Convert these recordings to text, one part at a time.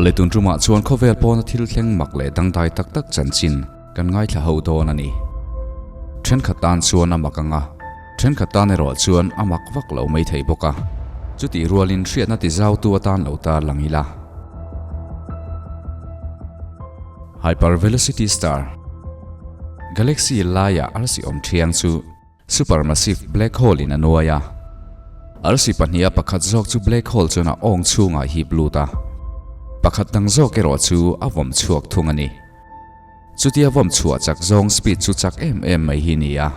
Awle tun tumah chuan khawvel pawna thil thleng mak leh dangdai tak tak chanchin kan ngaithla ho dawn a ni. Thenkhat tan chuan a mak ang a, thenkhat tan erawh chuan a mak vak lo mai thei bawk a. Chutih rualin hriatna tizautu atan lo tarlang ila. Hypervelocity star Galaxy laia arsi awm thiang chu Supermassive black hole in a nuai a. Arsi pahniha pakhat zawk chu black hole chuan a awng chhungah hip lut a, pakhat dang zawk erawh chu a vawm chhuak thung a ni. Chutia vawm chhuah chak zawng speed chu chak em em mai hi ni a,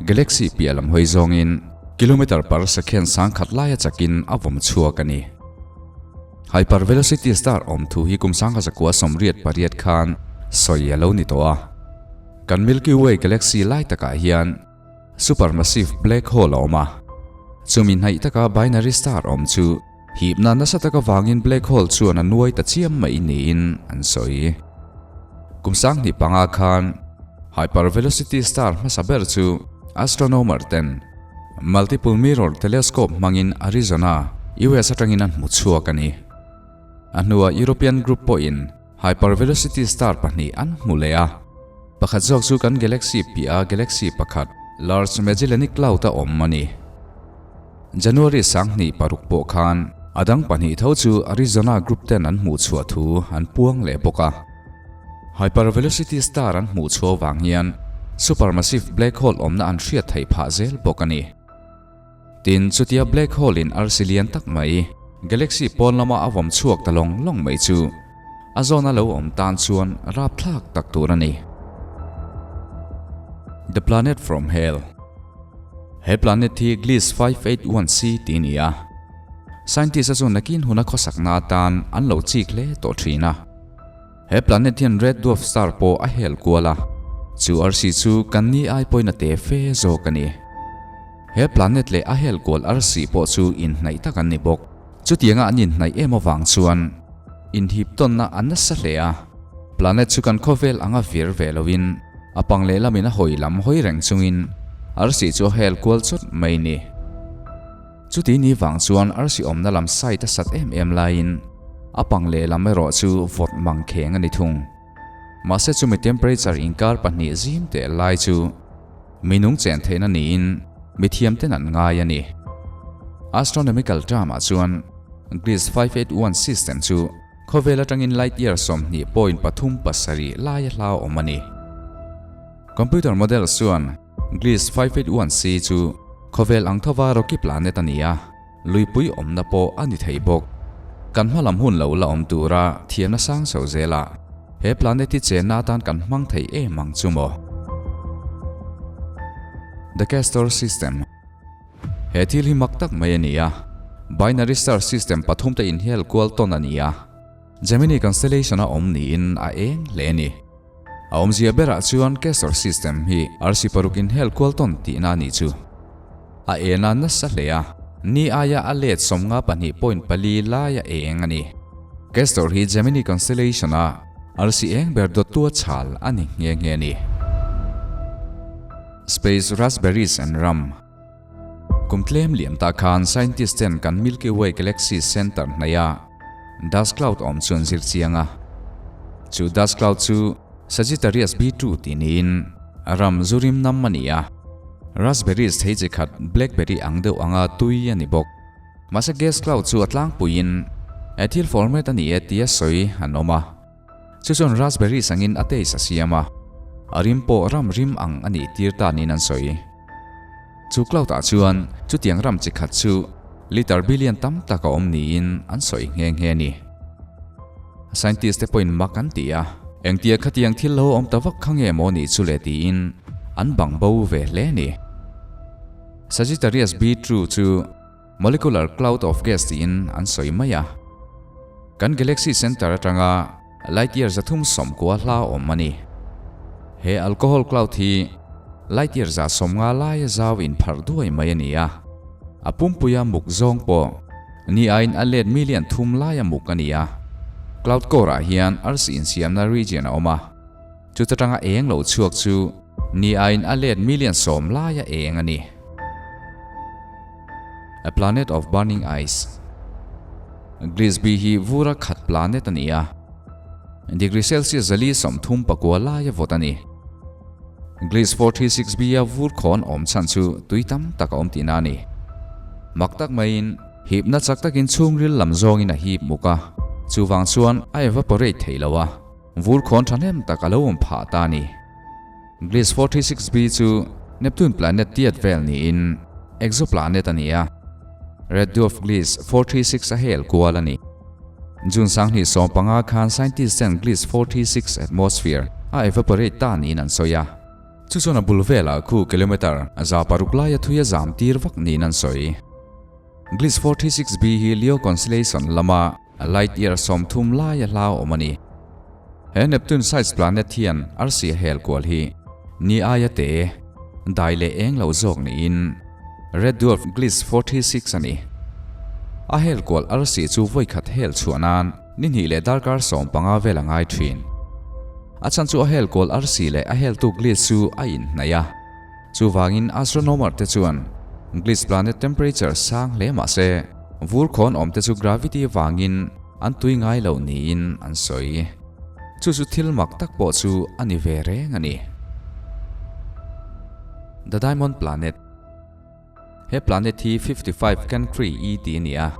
galaxy piah lam hawi zawngin kilometer per second sangkhat laia chakin a vawm chhuak a ni. Hypervelocity star awm thu hi kum 1988 khan sawi a lo ni tawh a. Kan Milky Way galaxy lai takah hian supermassive black hole a awm a, chumi hnaih taka binary star awm chu hipna nasa tak avangin black hole chuan a nuai ta chiam mai niin an sawi. Kum 2005 khan hypervelocity star hmasa ber chu astronomer ten multiple mirror telescope hmangin Arizona, US atangin an hmu chhuak a ni. A hnuah European group pawhin Hypervelocity star pahnih an hmu leh a, pakhat zawk chu kan galaxy piah a galaxy pakhat Large Magellanic Cloud a awm a ni. January 26 pawh khan a dang pahnih tho chu Arizona group ten an hmuh chhuah thu an puang leh bawk a. Hypervelocity star an hmuh chhuah vang hian supermassive black hole awmna an hriat theih phah zel bawk a ni. Tin, chutia black hole in arsi lian tak mai, galaxy pawn lama a vawm chhuak ta lawng lawng mai chu a zawna lo awm tan chuan rapthlak tak tur a ni. The Planet From Hell He planet hi Gliese 581c tih a ni a, scientist a chu nakin huna khawsakna atan an lo chik hle tawh thin a. He planet hian red dwarf star pawh a hel kual a, chu arsi chu kan ni ai pawhin a te fe zawk a ni. He planet leh a hel kual arsi pawh chu inhnaih tak an ni bawk. Chutianga an inhnaih em avang chuan inhip tawnna a nasa hle a, planet chu kan khawvel anga vir ve loin a pang lehlamin a hawi lam hawi reng chungin arsi chu a hel kual chawt mai ni. Chuti ni vang chuan arsi awmna lam site a sat em em laiin a pang lehlam erawh chu vawt mang kheng a ni thung. Mahse chumi temperature inkar pahnih zim teh lai chu minung chen theihna niin mithiamten an ngai a ni. Astronomical term-ah chuan Gliese 581 system chu khawvel atangin light year 20.37 laia hla awm a ni. Computer models chuan Gliese 581c chu khawvel ang thova rocky planet a ni a, luipui awmna pawh a ni thei bawk. Kan hma lam hun lo la awm tura thiamna sang chho zelah he planet hi chenna atan kan hmang thei em ang chu maw? The Castor System He thil hi mak tak mai a ni a, binary star system pathum te inhel kual tawn a ni a, Gemini constellation a awm niin a eng hle a ni. A awmzia berah chuan Castor system hi arsi paruk inhel kual tawn tihna a nih chu. A en a nasa hle a, ni aia a let 52.4 laia eng a ni. Castor hi Gemini constellation a arsi eng ber dawttu a chhal a ni nghe nghe a ni. Space Raspberries and Rum Kum tlem liam ta khan scientist ten kan Milky Way galaxy center hnaia dust cloud awm chu an zir chiang a. Chu dust cloud chu Sagittarius B2 tih niin ram zu rim nam a ni a. Raspberries thei chi khat blackberry ang deuh anga tui a ni bawk. Mahse gas cloud chu a tlangpuiin ethyl formate a ni e tia sawi an awm a. Chu chuan raspberry sangin a taste a siam a, a rim pawh ram rim ang a nih tir ta niin an sawi. Chu cloud ah chuan chutiang ram chi khat chu liter billion tam tak a awm niin an sawi nghe nghe a ni. Scientist te pawhin mak an ti a, engtia khatiang thil lo awm ta vak kha nge maw nih chu le tiin an bang bo ve hle a ni. Sagittarius B True chu Molecular cloud of gas tiin an sawi mai a. Kan galaxy center atanga light year 390 hla awm a ni. He alcohol cloud hi light year 150 laia zau inpharh duai mai a ni a. A pumpuia muk zawng pawh ni aiin a let million thum laia muk a ni a. Cloud core ah hian arsi insiamna region a awm a. Chuta tanga eng lo chhuak chu ni aiin a let million 10 laia eng a ni. A Planet of Burning Ice. Gliese B hi vura khat planet a ni a, degree Celsius 439 laia vawt a ni. Gliese 436 B a vur khawn awm chhan chu tui tam tak a awm tihna a ni. Mak tak maiin hipna chak takin chhungril lam zawngin a hip muk a, chuvang chuan a evaporate thei lo a, vur khawn thahnem tak a lo awm phah ta a ni. Gliese 436 b chu Neptune planet tiat vel niin exoplanet a ni a, red dwarf Gliese 436 a hel kual a ni. June 2015 khan scientist ten Gliese 436 atmosphere a evaporate ta niin an sawi a, chu chuan a bul velah khu kilometre 600 laia thui a zam tir vak niin an sawi. Gliese 436 b hi Leo constellation lama Light year 30 laia hlauhawm a ni. He Neptune size planet hian arsi a hel kual hi ni aia te dai leh eng lo zawk niin Red Dwarf Gliese 436 a ni. A hel kual arsi chu vawikhat hel chhuah nan ni hnih leh darkar 15 vel a ngai thin. A chhan chu a hel kual arsi leh a heltu Gliese chu a inhnaih a. Chuvangin astronomer te chuan Gliese planet temperature sang hle mah se, vur khawn awm te chu gravity vangin an tui ngai lo niin an sawi. Chu chu thil mak tak pawh chu a ni ve reng a ni. The Diamond Planet He planet hi 55 Cancri e tih a ni a,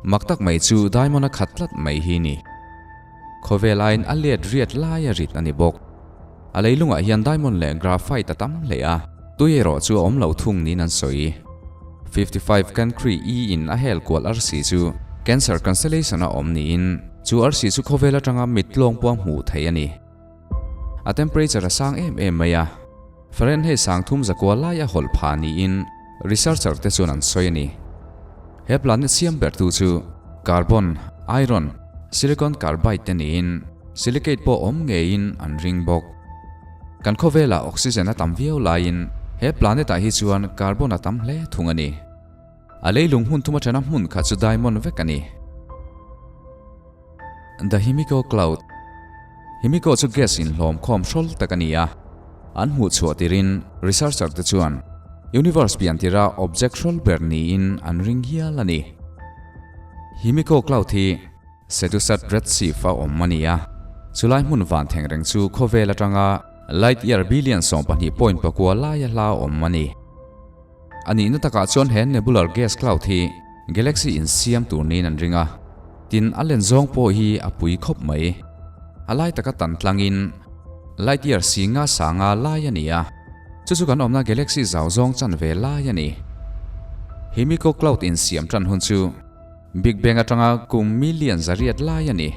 mak tak mai chu diamond a khat tlat mai hi ni. Khawvel aiin a let riat lai a rit a ni bawk. A leilungah hian diamond leh graphite a tam hle a, tui erawh chu a awm lo thung niin an sawi. 55 Cancri E in a hel kual arsi chu Cancer constellation a awm niin chu arsi chu khawvel atanga mit tlawng pawh a hmuh theih a ni. A temperature a sang em em mai a, Fahrenheit 3100 lai a hawlh phah niin researcher te chuan an sawi a ni. He planet siam bertu chu carbon, iron, silicon carbide te niin silicate pawh awm ngeiin an ring bawk. Kan khawvelah oxygen a tam viau laiin he planet ah hi chuan carbon a tam hle thung a ni. A leilung hmun thum atana hmun kha chu diamond vek a ni. The Himiko Cloud Himiko chu gas inhlawm khawm hrawl tak a ni a, an hmuh chhuah tirin researcher te chuan universe pian tira object hrawl ber niin an ring hial a ni. Himiko Cloud hi Sedusat Redshift a awm a ni a, chulai hmun van thleng reng chu khawvel atanga light year billion 12.9 laia hla awm a ni. A nihna takah chuan he nebular gas cloud hi galaxy insiam tur niin an ring a, tin a len zawng pawh hi a pui khawp mai. A lai taka tan tlangin light year si nga sanga lai a ni a, chu chu kan awmna galaxy zau zawng chan ve lai a ni. Himiko cloud insiam tan hun chu Big Bang atanga kum million zariat lai a ni.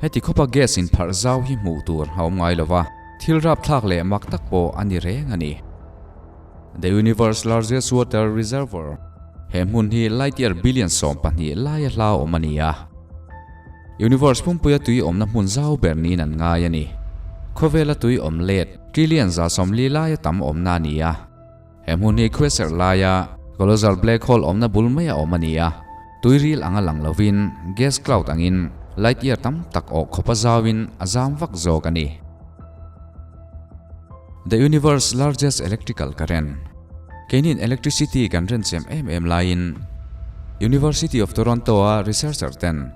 Heti khawpa gas inpharh zau hi hmuh tur a awm ngai lova, thil rapthlak leh mak tak pawh a ni reng a ni. The Universe Largest Water Reservoir, He hmun hi light year billion 12 laia hla awm a ni a. Universe pumpuia tui awmna hmun zau ber niin an ngai a ni. Khawvela tui awm let trillion 140 laia tam awmna a ni a. He hmun hi Quasar laia colossal black hole awmna bul maia awm a ni a. Tui ril anga lang lovin gas cloud angin light year tam tak awh khawpa zauin a zam vak zawk a ni. The Universe Largest Electrical Current Keinin electricity kan renchem em em laiin University of Toronto-a researcher ten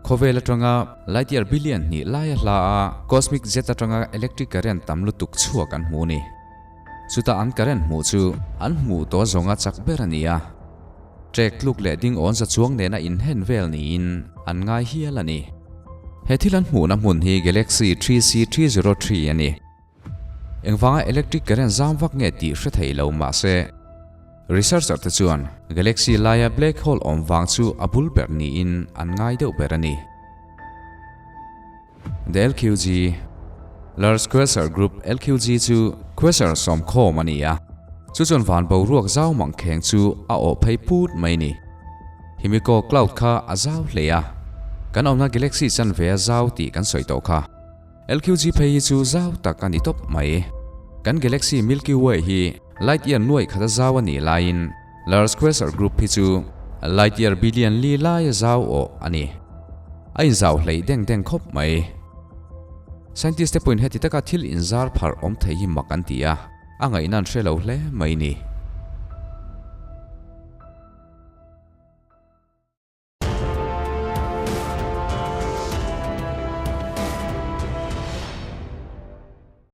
khawvel atanga light year billion hnih laia hla a cosmic jet atanga electric current tam lutuk chhuak an hmu ni. Chutah an current hmuh chu an hmuh tawh zawnga chak ber a ni a. Trek tluk leh ding awn za chuang nena inhen vel niin an ngai hial a ni. He thil an hmuhna hmun hi Galaxy 3C303 a ni. Engvanga electric current zam vak nge tih hre thei lo mah se, researcher te chuan galaxy laia black hole awm vang chu a bul ber niin an ngai deuh ber a ni. The LQG, Large Quasar Group, LQG, chu quasar sawmkhawm a ni a, chu chuan van boruak zau mang kheng chu a awh phei put mai ni. Himiko cloud kha a zau hle a, kan awmna galaxy chanve a zau tih kan sawi tawh kha. LQG phei hi chu zau tak a ni tawp mai. Kan galaxy Milky Way hi light year nuai khat a zau a nih laiin Large Quasar Group hi chu light year billion li laia zau awh a ni. A inzau hleih deng deng khawp mai. Scientist te pawhin heti taka thil inzar pharh awm thei hi mak an ti a, a ngaihna an hre lo hle mai ni.